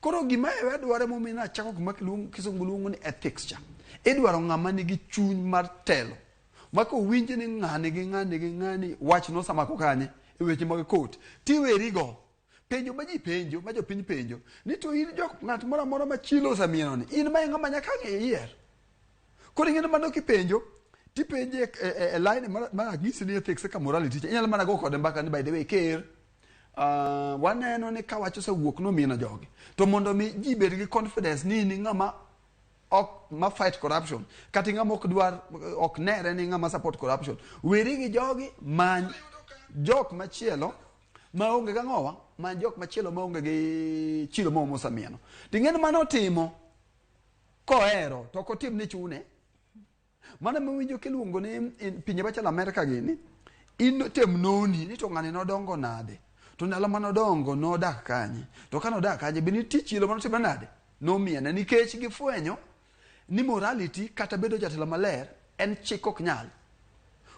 Koro gima wadwaro emomiyo nachako gima kisungu luongo ni ethics cha. Idwaro ng'ama nigi chuny mar telo. Ma kowinj ni ng'ani gi ng'ani gi ng'ani wach nosamako kanye e weche mag court, tiwerigo. Penjo ma ji penjo, ma jopiny penjo, ni to in jok ng'at moro amora ma chilo osemieno ni, in ma e ng'ama nyaka ang' iyier. Koro ing'e ni mano kipenjo, tipenje e line mar anyisi ni ethics ka morality cha, inyalo mana go kode mbaka ni by the way ker, waneno ni ka wach osewuok nomieno jogi. To mondo mi ji bed gi confidence ni in ng'ama ok ma fight corruption, kata ng'ama ok dwar, ok nere ni ng'ama support corruption, weri gi jogi, many jok machielo maonge gi ang'owa, many jok machielo maonge gi chilo moro mosemieno. To ing'e ni mano otimo kohero to ok otim ni chune. Mano ema kiluongo ni pinje machalo Amerka gini, in tem noni ni to ng'ani nodongo nade, to ndalo manodongo nodak kanye, to ka nodak kanye be nitie chilo manotimre nade nomiene, nikech gifwenyo ni morality kata bedo jatelo maler en chik ok nyal.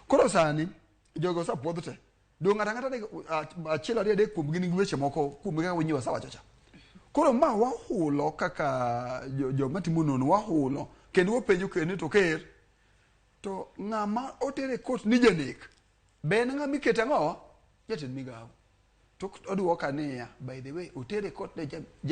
Koro sani jogo osepuodh te. Dong' ng'ato ang'ata achiel ariyo adek kuomgi nigi weche moko kuomgi kaka winyi wasewacho cha. Koro ma wahulo kaka joma timo nonro wahulo kendo wapenjo ker ni to ker to ng'ama oter e court ni janek be en ng'ama iketo ang'owa jatend migawo. To oduoka niya by the way otere e court ne